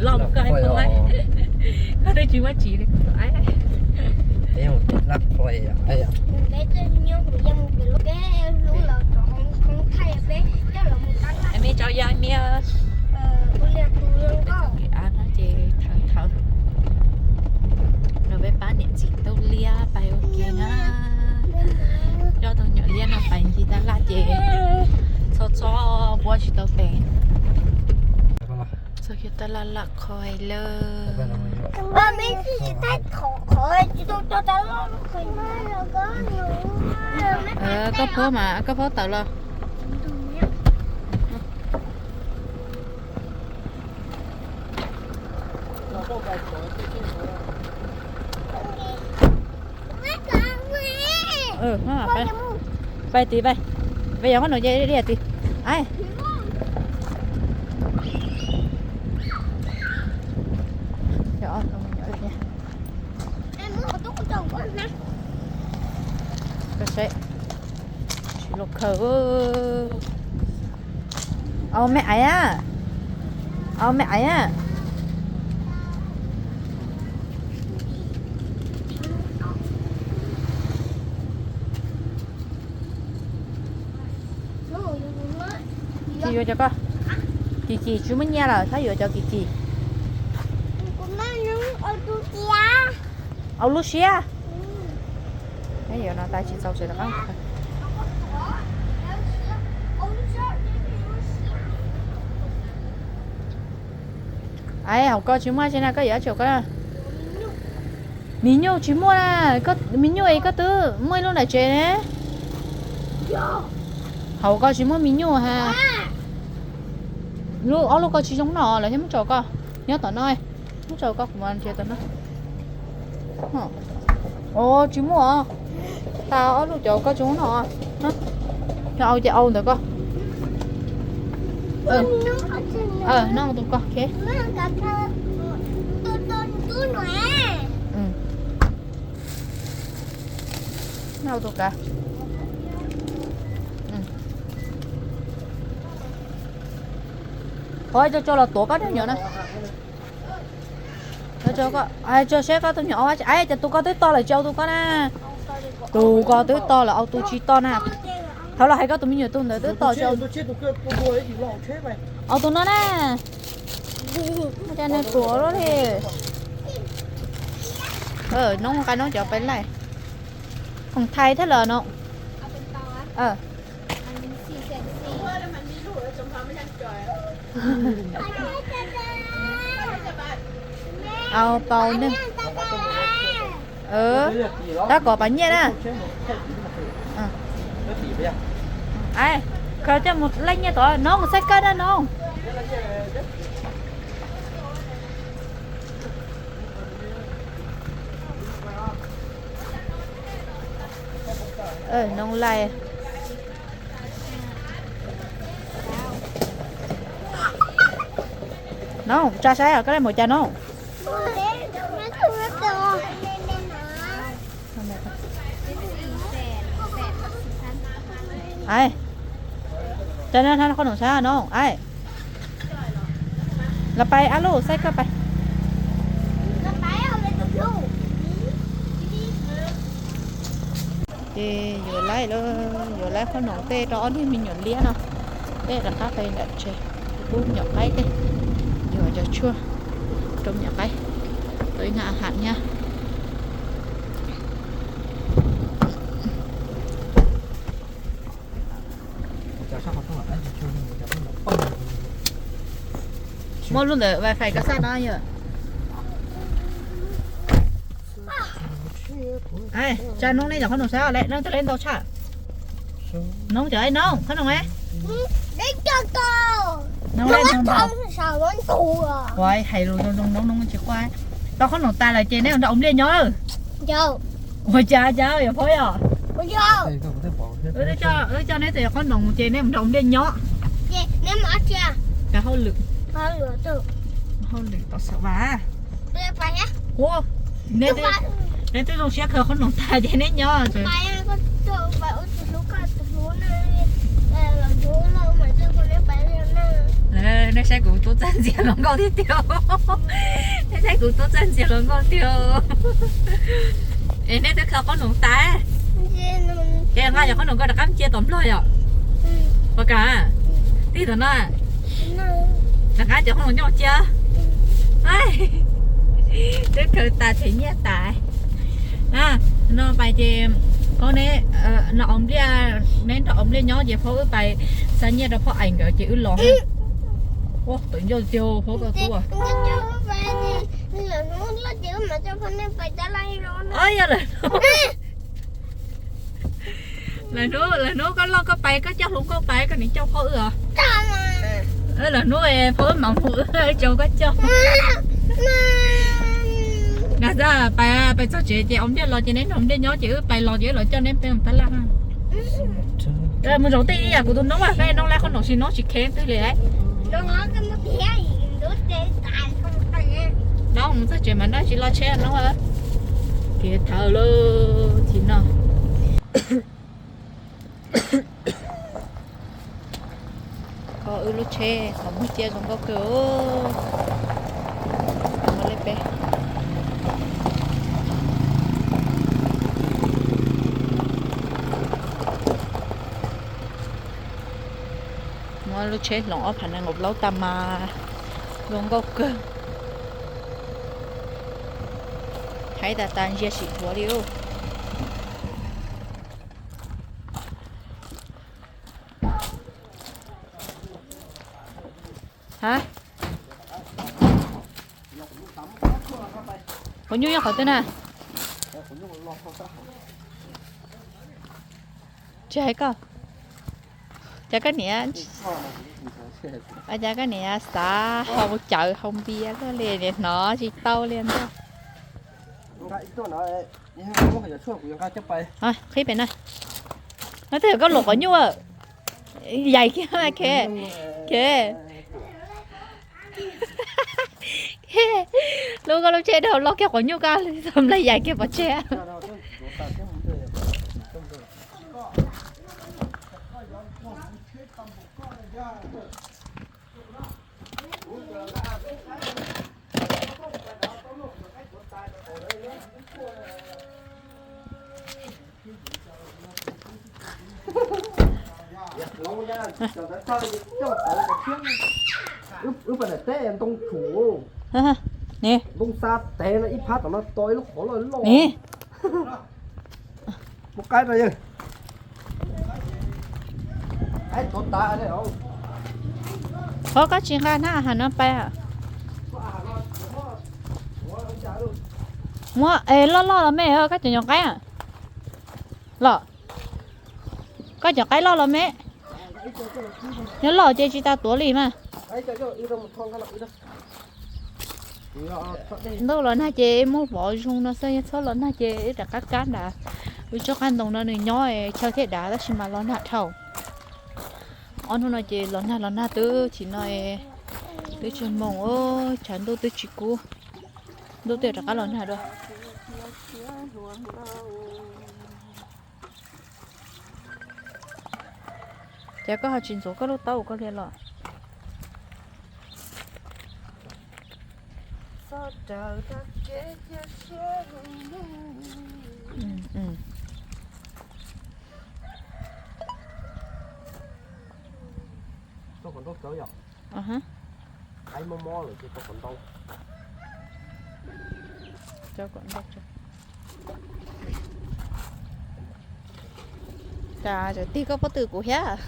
Loj koj, koj twb tsis muaj tsis li. Me tso ya niag. Ces thawv thawv no peb pab niam ntxim tub liab pais ua ke na. Coj tus nyuam liab no pais ncig tab laj ces txhob txhob puab tsis tau pem. Txog kiag tab laj laj qhov lawm. Koj phob mas, koj phob tawm los. Pais tid pais, pais yog qhov nus ces li tid. Ai, tsis los khaws. Au me aiv a, au me aiv a. Tsis yuav cov ko, Kim Kim tsis muaj nyiaj lawm, txhob yuav cov Kim Kim. Au lub siab. Yuav no tais tsis txaus tsev rov qab. Ai, hauv ko tsis muaj tsev na, koj yuav tsis hauv ko. Mis nyuj tsis muaj na, mis nyuj es koj twb muaj ib lub nram tsev ne. Hauv ko tsis muaj mis nyuj ha. Lub ob lub ko tsis zoo noj lawm thiab, muab tso koj nyob tom no, muab tso koj kuv mam nrhiav tom no. Os, tsis muaj os. Tag ob lub cov ko tsis muaj noj. Yog au ces au ntawm ko. Noj tus ko. Noj tus kav. Qhov tso tso los tuav koj niag nyuam na. Tso saib koj tus nyuam, ai, cas tus ko twb toj lawm tsis au tus ko na. Tus ko twb toj lawm au tus tsis toj na. Thov los hais koj tus me nyuam tus ntawd twb toj tsis au. Au tus no na. Cas nws tuav luaj li. Noob nqa noob cov peb laij. Khoom thais thiab los no. Au tau ne. Tab kom pas nyiaj na. Ai, khaws coj mus laij nyiaj tod, noob saib kawg na noob. Noob laij. Noob, tsa saib os, koj laij npaum cas noob? Ai, tsa qhov no saib noob, ai. Los pais ab lub, saib koj pais. Ces yuav laij, yuav laij qhob noom tej rau ob niag me nyuam liab no. Peb rov qab pais nram tsev, kuv pub nyuam qaib tej, yuav cov tshuaj rau nyuam qaib, tau ib nag ham nyab. Muab lub ntawm wifi koj xaj no yog. Tsa noob nej cov qhob noom saib, nej cov lej ntau tshaj. Noob cov, noob qhob noom. Hais lus zoo zoo noob, noob tsis quaj. Tau qhob noom tas lawm ces neb mus nrog ua npliaj nyob. Ua cas cas yuav phob yom? Wb coj neb tus qhob noom ces neb mus nrog ua npliaj nyob. Kav hauj lwm, hauj lwm tom xav vas. Neb twb zoo siab kawg, qhob noom tag ces neb nyob. Nej saib kuv tub txawj ntxias hluas nkauj tiag tiag. Nej saib kuv tub txawj ntxias hluas nkauj tiag. Es nej twb khaws qhob noom tas. Ces nqa cov qhob noom ko rov qab cia tom nplog yom. Ua cas? Tij tom no. Rov qab cov qhob noom nyob cia. Twb khaws tas them nyiaj tas. No pais ces phauj neb, no au npliaj, neb nrog au npliaj nyob ces phauj wb pais xa nyiaj rau phauj Ais nkawd ces wb los. Ua tawm ncauj tiag phauj koj tub. Yog lawm. Lawm hnub, lawm hnub koj loj koj pais koj coj hluas nkauj pais koj nim coj phauj wb os. Lawm hnub phauj wb mam mus wb tso koj coj. Pais, pais txog tsev ces au npliaj los ces neb nrog npliaj nyob ces wb pais los ces wb los coj neb peb mus tab laj. Mus zaum tej ib yam kuv tus noob, peb noob lab qhob noom tsis noob tsis kheev twg li lauj. Noob mus txog tsev mas noob tsis los tsheb noob. Kev thawv lawm tsis no. Koj wb lub tsheb qhov muag ciaj zoo nkauj kawg. Muaj li peb. Muab lub tsheb hloov ob phav nees nkaum plaub tag mas zoo nkauj kawg. Haib tas tas ntsia tsis dhuav li. Ha? Quav nyuj nyob qhov twg na? Tsis hais koj. Cas koj niam, cas koj niam xav haus cawv haus npias luaj li, niam hnov tsis tau li ntag. Qhib pem na. No twb yog koj luam quav nyuj. Yaim kiag, ke, ke. Lub koj lub tsheb dhau loj kiag quav nyuj koj txog nplaig yaim kiag pov tseg. Wb pam daim teb ntoo tshum, ntoo xa tes no ib phab tom no to ib lub qhov loj loj. Mus qaib rau yawg. Qhov koj tsis nqa hnab has no pais. Muab es loj loj los me, koj cov nyuam qaib los, koj cov qaib loj los me. Nyob loj ces tsis tas tuav li mas. Ntuj los nag ces muab vov zoo no xwb, yog txhob los nag ces rov qab kab nrad. Wb tsob qab ntoo no nws nyob chaw thiab dav tab sis mas los nag dhau. Ob hnub no ces los nag los nag twb chim no twb tsis moos, tshav ntuj twb tsis kub, ntuj twb rov qab los nag dua. Ces koj ho tsis ntxuav koj lub taub uas koj hliv los? Cas txawm tig koj pob tw kuv thiab?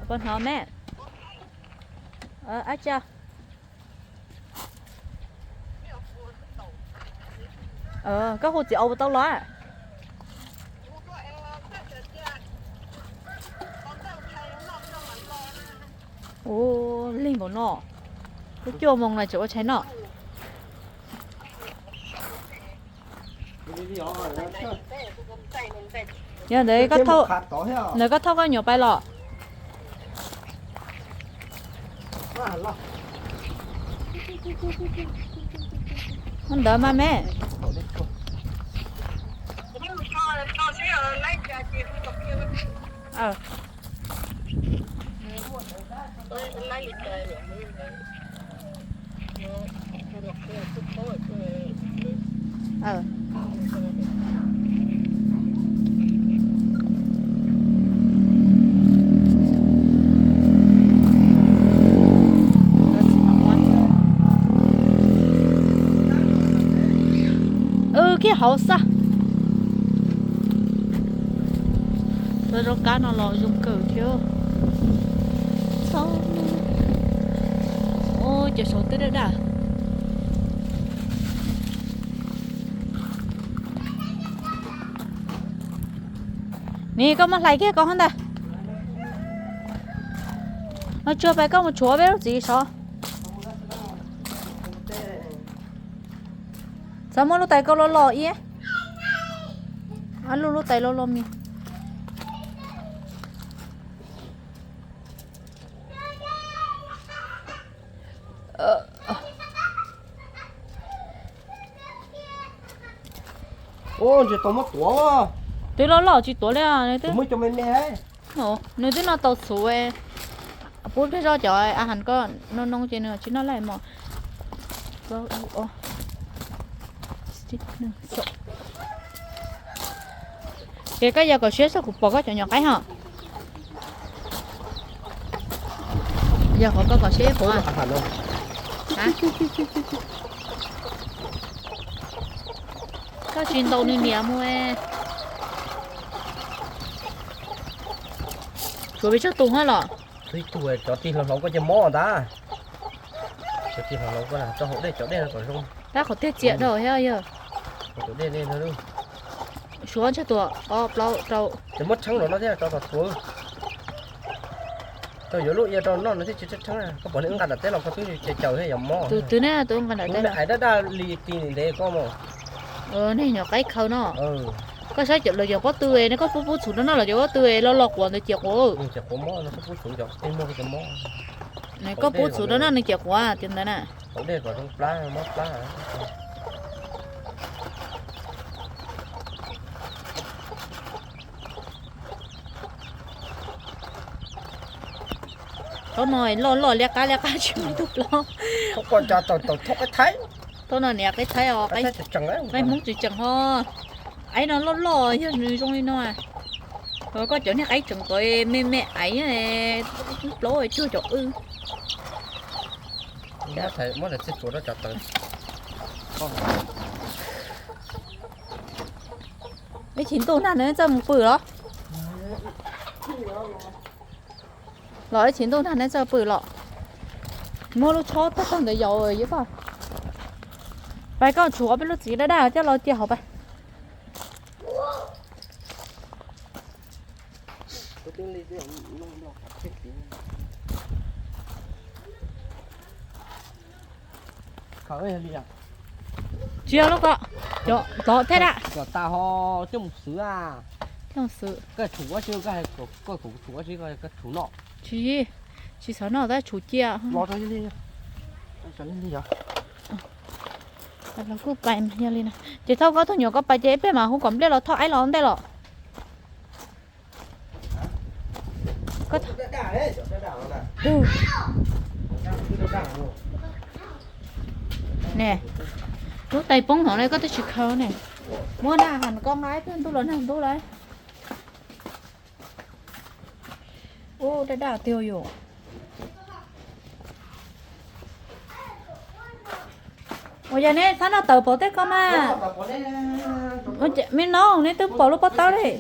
Puas hnov me? Ab tsa. Koj hu txiv aus tau los? Ua, lig npaum no, twb cuaj moos lawm tseem ua tshais noj. Yog ntawd, ntawd koj thauj koj nyuam pais los? Ntawd mas me. Ua, Kiag hauv xwb. Cov zaub kab no los zoo kawg thiab. Cov saud twb daj daj. Nim koj muab hlais kiag koj hov ntag. No tsuag pais koj mus tshuav peb lub txiv sov. Xav muab lub tais koj los los iab. Lub lub tais los los mis. Ntsis tau muab tuav. Twb loj loj tsis tuav li. Muab cov me me. Nws twb noj tau txhuv. Pub peb zoj cov a has koj noo noo ces nws tsis noj laj mos. Ces koj yog kom siab saib kuv pom koj cov nyuam qaib ho. Yog qhov koj kom siab ib qhuav. Koj tsis ntaus nws niam mus. Tshuav pes tsawg tus hab los? Ib tug cov tig hlo hlo koj ces mob ntag. Cov tig hlo hlo koj na, rau hauv dej cov dej no kom zoo. Tab qhov tiag txias dhau thiab yog. Cov dej no. Suav ntshe tuaj ob plaub rau. Ces muab tshee los no thiab rau tom tuav. Rau yuav lub ia rau noj no thiab tsis tshee tshee na. Koj pom nws nqa nram teb los koj twb caws thiab yog mob. Tus twg ne tus nqa nram teb? Ais daj daj li ti ntev koj mos. Nej nyuam qaib khaws no. Koj saib cov lawv cov pob tw, nws koj pub pub txhuv rau noj los cov pob tw los los quav ntawd ciam quav. Koj pub txhuv rau noj nws ciam quav tiag ntawd na. Thaum no loj loj liab qab liab qab tsis muaj tug plaub. Thaum no niam qaib thaib os, qaib Hmoob tseem tseem ho. Aib no loj loj yog nws zoo li no. Koj cov niag qaib tseem tau me me aiv, plaub cuag cov wb. Ib chim ntuj nag neb txawj mus pw los? Los ib chim ntuj nag neb txawj pw los? Muab lub tshob tag tag ntawd yaus yuav koj. Pais koj tshuav ob peb lub txiv daj daj coj los cia hauv pais. Tsis yog lub ko, tod thiab dab. Cov tas ho coj mus xwb a. Coj mus xwb. Koj tshuav ua si, koj hais koj tshuav ua si, koj tshuav noj. Tsis, tsis xav noj tab tshuav cia. Los rau li. Los kuj pais yog li na. Ces thauj koj tus nyuam koj pais ces ib pliag mas hu kom nplej los thauj aib los ntej los. Ne, lub tais poob no ne koj twb tsis khaws ne. Muab na, hais koj nqa ib pliag ntuj los nag ntuj lawm. Ub, daj daj tiag yom. Ua yog neb txhob noj tawm pov tej ko mas. Me no neb twb pom lub pob tawb li.